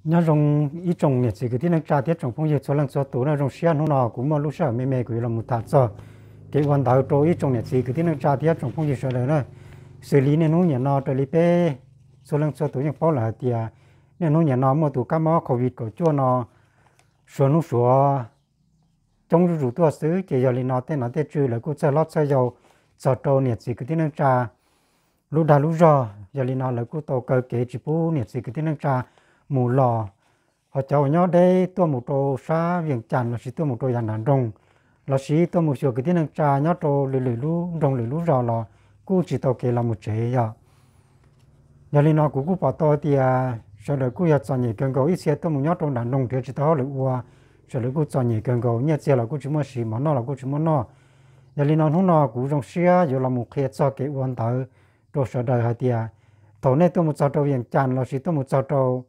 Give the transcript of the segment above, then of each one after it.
Nyob zoo ib tsoom niam txiv kwv tij neej tsa thiab tsoom phooj ywg txhua leej txhua tus na, zoo siab hnub no kuv muaj lub sij hawm me me kuv yuav los mus tham txog kev ua ntawv rau ib tsoom niam txiv kwv tij neej tsa thiab tsoom phooj ywg sawv daws na. Xws li niaj hnub niam no raws li peb txhua leej txhua tus yeej paub lawm hais tias niaj hnub niam no muaj tus kab mob covid kaum cuaj no suav hnub suav coob zuj zus tuaj xwb, ces yog li no tej nom tej tswv lawv kuj txhawj hlob txhawj yau txog rau niam txiv kwv tij neej tsa lub dag lub zog. Yog li no lawv kuj tau kaw kev tsis pub niam txiv kwv tij neej tsa mus los. Ho cov uas nyob deb tuaj mus rau sab Vias Cas lossis tuaj mus rau yav nram nroog, lossis tuaj mus xyuas kwv tij neej tsa nyob rau lwm lwm lub nroog lwm lub zos los kuj tsis tau kev los mus tsev yom. Yog li no kuv kuj pom tau tias sawv daws kuj yog txom nyem kawg nkaus, ib txhia tuaj mus nyob rau nram nroog nrhiav tsis tau hauj lwm ua, sawv daws kuj txom nyem kawg nkaus, nyiaj txiag los kuj tsis muaj siv, mov noj los kuj tsis muaj noj. Yog li no hnub no kuv zoo siab yuav los mus qhia txog kev ua ntawv rau sawv daws hais tias thaum nej tuaj mus txog rau Vias Cas lossis tuaj mus txog rau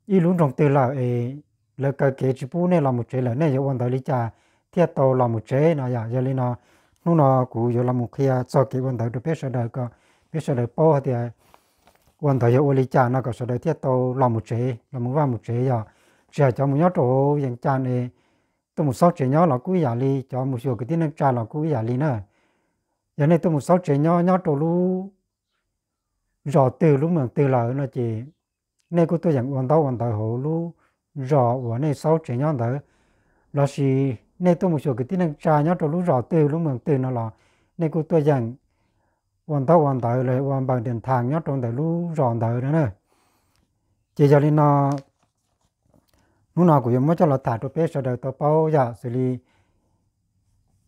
ib lub nroog twg lawm es lawv kaw kev tsis pub nej los mus tsev lawm, nej yuav ua ntawv li cas thiaj tau los mus tsev no yom. Yog li no hnub no kuv yuav los mus qhia txog kev ua ntawv rau peb sawv daws kom peb sawv daws paub hais tias ua ntawv yog ua li cas no kom sawv daws thiaj tau los mus tsev, los mus vaj mus tsev yom. Tsis hais cov mus nyob rau hauv Vias Cas es tuaj mus xauj tsev nyob los kuj ib yam li, cov mus xyuas kwv tij neej tsa los kuj ib yam li na. Yog nej tuaj mus xauj tsev nyob nyob rau lub zos twg lub moos twg lawm no ces nej kuj tuaj yeem ua ntaub ua ntawv hauv lub zos uas nej xauj tsev nyob ntawd, lossis nej tuaj mus xyuas kwv tij neej tsa nyob rau lub zos twg lub moos twg no los nej kuj tuaj yeem ua ntaub ua ntawv los ua npaws ntias thas nyob rau ntawm lub zos ntawd no na. Ces yog li no hnub no kuv yuav muab coj los tham rau peb sawv daws tau paub yom. Xws li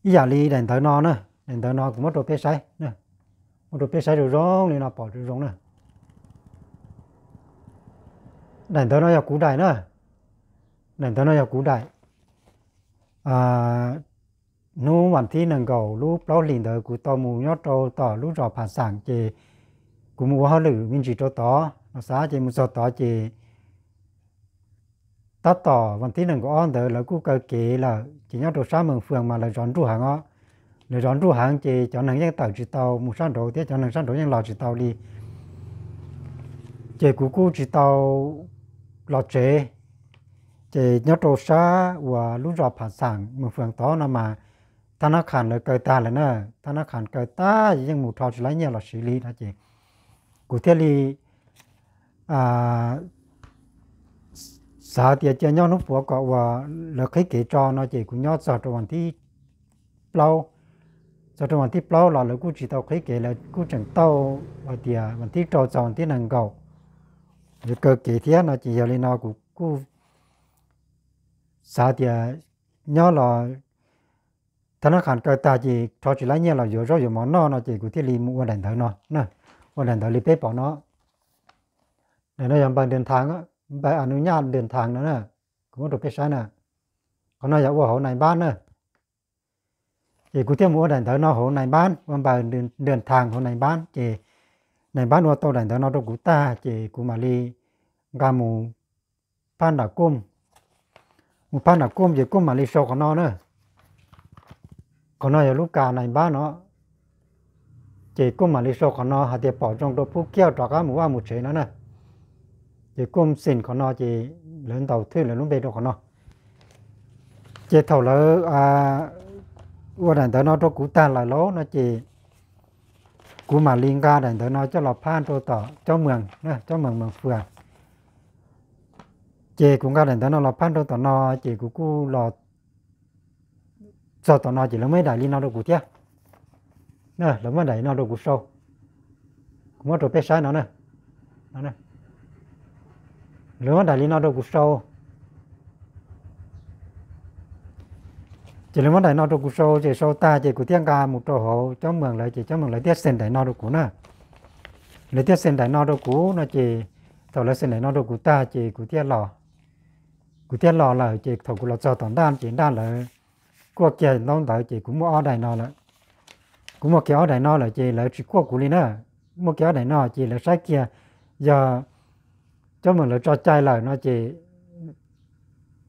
ib yam li daim ntawv no na, daim ntawv no kuv muab rau peb saib, muab rau peb saib zoo zoo li no pom zoo zoo na. Daim ntawv no yog kuv daim na, daim ntawv no yog kuv daim. Hnub vas thib nees nkaum lub plaub hlis ntawd kuv tau mus nyob rau tom lub zos Phas Xaam ces kuv mus ua hauj lwm me ntsis rau tod no xav ces mus txog tod ces tab tom vas thib nees nkaum ob ntawd lawv kuj kaw kev lawm ces nyob rau sab Mees Fwm mas lawv zov nruj heev os. Lawv zov nruj heev ces cov neeg yeej tawm tsis tau mus sab nraud thiab cov neeg sab nraud yeej los tsis tau li. Ces kuv kuj tsis tau los tsev. Ces nyob rau sab uas lub zos Phas Xaam Mees Fwm tod no mas thab nab khas lawv kaw tag lawm na. Thab nab khas kaw tag yeej mus rho tsis laib nyiaj los siv li no ces kuv thiaj li xav tias cia nyob hnub puav kom uas lawv qhib kev tso no ces kuv nyob txog rau vas thib plaub. Txog rau vas thib plaub los lawv kuj tsis tau qhib kev, lawv kuj tseem tau hais tias vas thib rau txog vas thib nees nkaum yuav kaw kev thiab no ces yog li no kuv kuj xav tias nyob los thab nab khas kaw tag ces rho tsis laib nyiaj los yuav zaub yuav mov noj no ces kuv thiaj li mus ua daim ntawv no na. Ua daim ntawv li peb pom no. Daim no yog npaws ntias thas, npaws a nus nyaj ntias thas no na. Kuv muab rau peb saib na. Qhov no yog ua hauv nais npab na. Ces kuv thiaj mus ua daim ntawv no hauv nais npab, ua npaws ntias thas hauv nais npab ces nais npab ua tau daim ntawv no rau kuv tag ces kuv mam li nqa mus phaj nram kooj. Mus phaj nram kooj ces kooj mam li sau qhov no na. Qhov no yog lub kas nais npab no. Ces kooj mam li sau qhov no hais tias pom zoo rau pub kiag rov qab mus vaj mus tsev no na. Ces kooj xim qhov no ces lawv ntaus thwj lawv lub npe rau qhov no. Ces thaum lawv ua daim ntawv no rau kuv tag lawm lauj no ces kuv mam li nqa daim ntawv no coj los phaj rau tom Cob Mees, Cob Mees Mees Fwm. Ces kuv nqa daim ntawv no los phaj rau tom no ces kuv kuj los txog tom no ces lawv muab ib daim li no rau kuv thiab. Lawv muab daim no rau kuv sau. Kuv muab rau peb saib no na. Lawv muab daim li no rau kuv sau. Ces lawv muab daim no rau kuv sau ces sau tag ces kuv thiaj nqa mus rau hauv Cob Mees lawv ces Cob Mees lawv thiaj xeem daim no rau kuv na. Lawv thiaj xeem daim no rau kuv no ces thaum lawv xeem daim no rau kuv tag ces kuv thiaj los. Kuv thiaj los lawm ces thaum kuv los txog tom ntaj ces ntaj lawv kuaj kiag ntaub ntawv ces kuv muaj ob daim no lawm. Kuv muaj kiag ob daim no lawm ces lawv tsis kuaj kuv li na. Muaj kiag ob daim no ces lawv saib kiag yog Cob Mees lawv tso cai lawm no ces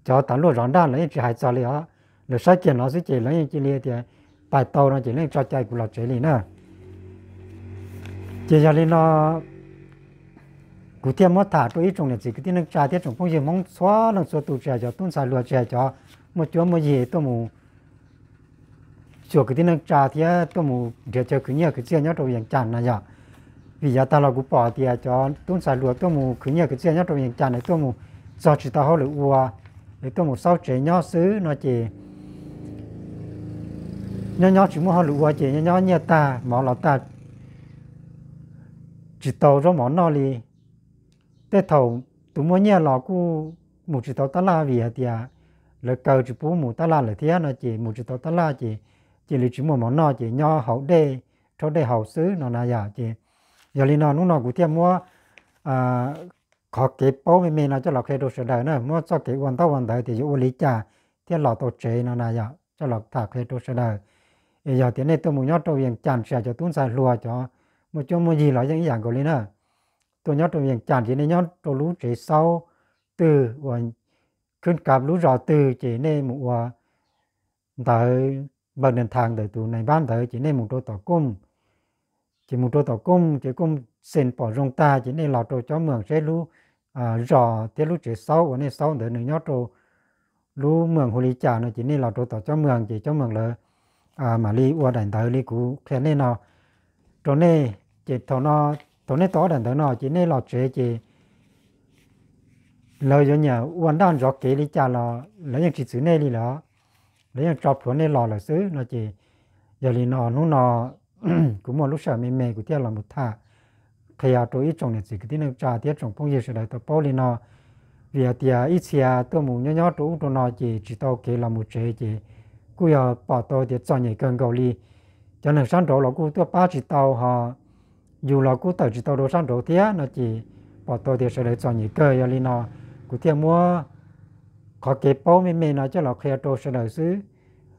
cov tas luaj zov ntaj lawv yeej tsis hais txog li os. Lawv saib kiag no xwb ces lawv yeej cia li tias pais tau no ces lawv yeej tso cai kuv los tsev li na. Ces yog li no Kuv thiaj muab tham rau ib tsoom niam txiv kwv tij neej tsa thiab tsoom phooj ywg Hmoob txhua leej txhua tus, tsis hais cov tub ntxhais hluas, tsis hais cov muaj cuab muaj yig tuaj mus xyuas kwv tij neej tsa thiab tuaj mus nrhiav chaw khwv nyiaj khwv txiaj nyob rau Vias Cas na yom. Vim yav tag los kuv pom tias cov tub ntxhais hluas tuaj mus khwv nyiaj khwv txiaj nyob rau Vias Cas ne tuaj mus txog tsis tau hauj lwm ua, es tuaj mus xauj tsev nyob xwb no ces nyob nyob tsis muaj hauj lwm ua ces nyob nyob nyiaj tag mov los tag, tsis tau zaub mov noj li. Tej thaum tus muaj nyiaj los kuj mus tsis tau tab laj vim hais tias lawv kaw tsis pub mus tab laj lawm thiab no ces mus tsis tau tab laj ces cia li tsis muaj mov noj ces nyob haus dej, rhaub dej haus xwb no na yom. Ces yog li no hnub no kuv thiaj muab qhov kev paub me me no coj los qhia rau sawv daws na, muab txoj kev ua ntaub ua ntawv tias yuav ua li cas thiaj los tau tsev no na yom, coj los tham qhia rau sawv daws. Es yog tias nej tuaj mus nyob rau Vias Cas tsis hais cov tub ntxhais hluas, cov muaj cuab muaj yig los yeej ib yam nkaus li na, tuaj nyob rau Vias Cas ces nej nyob rau lub tsev xaub twg uas khwb kav lub zos twg ces nej mus ua ntawv npaws nws thas ntawm tus nais npab ntawd ces nej mus rau tom kooj. Ces mus rau tom kooj ces kooj xees pom zoo tag ces nej los rau cob moos seb lub zos thiab lub tsev xaub uas nej xaub ntawd nws nyob rau lub moos hu li cas no ces nej los rau tom cob moos ces cob moos lawv mam li ua daim ntawv li kuv qhia nej no rau nej. Ces thaum nej tau ob daim ntawv no ces nej los tsev ces lawv yuav nyiam ua ntaj ntsov kev li cas los lawv yeej tsis txwv nej li lawm, lawv yeej tso plhuav nej los lawm xwb no ces yog li no hnub no kuv muaj lub sij hawm me me kuv thiaj los mus tham qhia rau ib tsoom niam txiv kwv tij neej tsa thiab tsoom phooj ywg sawv daws tau paub li no. Vim hais tias ib txhia tuaj mus nyob nyob rau ub rau no ces tsis tau kev los mus tsev ces kuj yog pom tau tias txom nyem kawg nkaus li. Cov neeg sab nraud los kuj tuaj pab tsis tau ho yus los kuj tawm tsis tau rau sab nraud thiab no ces pom tau tias sawv daws txom nyem kawg. Yog li no kuv thiaj muab qhov kev paub me me no coj los qhia rau sawv daws xwb.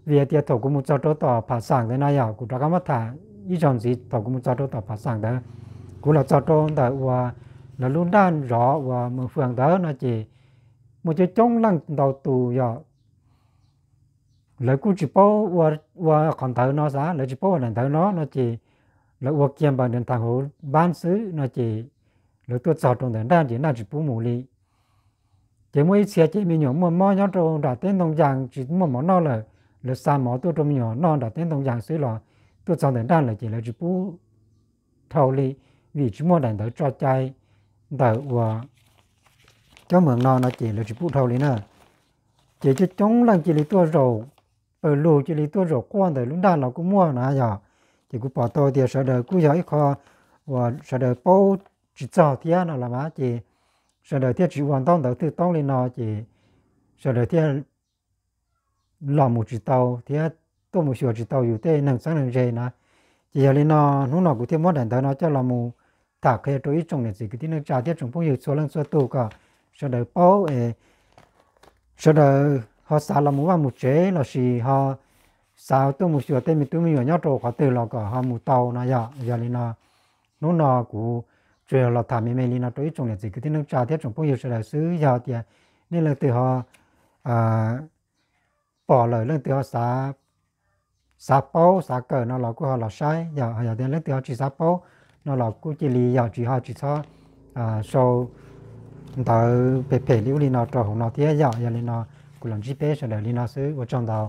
Vim hais tias thaum kuv mus txog rau tom pham xam ntawd no yog kuv rov qab muab tham ib zaug ntxiv, thaum kuv mus txog rau tom pham xam ntawd, kuv los txog rau ntawm uas lawv lub ntaj zov uas moos fwam ntawd no ces muaj coob coob leej ntau tus yog lawv kuj tsis paub ua qhov ntawv no xav, lawv tsis paub ua daim ntawv no no ces lawv ua kiag npaws nws thas hauv npab xwb no ces lawv tuaj txog rau ntawm ntaj ces ntaj tsis pub mus li. Ces muaj ib txhia ces me nyuam muaj mob nyob rau nram teb ntoo yas tsis muaj mov noj lawm, lawv xa mov tuaj rau me nyuam noj nram teb ntoo yas xwb los tuaj txog ntawm ntaj lawm ces lawv tsis pub dhau li, vim tsis muaj daim ntawv tso cai ntawm uas cob moos no no ces lawv tsis pub dhau li na. Ces coob coob leej cia li tuaj zaum pawg lug, cia li tuaj zaum quaj ntawm lub ntaj los kuj muaj na yog. Ces kuv pom tau tias sawv daws kuj yog ib qho uas sawv daws paub tsis txog thiab no los mas ces sawv daws thiaj tsis ua ntaub ntawv thwj toob li no ces sawv daws thiaj los mus tsis tau thiab tuaj mus xyuas tsis tau yus tej neeg txheeb neeg ze na. Ces yog li no hnub no kuv thiaj muab daim ntawv no coj los mus tham qhia rau ib tsoom niam txiv kwv tij neej tsa thiab tsoom phooj ywg txhua leej txhua tus kom sawv daws paub es sawv daws ho xav los mus vaj mus tsev lossis ho xav tuaj mus xyuas tej me tub me nyuam nyob rau qhov twg los kom ho mus tau no yog. Yog li no hnub no kuv tsuas yog los tham me me li no rau ib tsoom niam txiv kwv tij neej tsa thiab tsoom phooj ywg sawv daws xwb. Yog tias nej leej twg ho pom lawm, leej twg ho xav paub xav kawm no los kuj ho los saib yog, yog tias leej twg ho tsis xav paub no los kuj cia li yog tsis ho tsis txhob sau ntawv phem phem li ub li no rau hauv no thiab yog. Yog li no kuv los ntsib peb sawv daws li no xwb, ua tsaug ntau.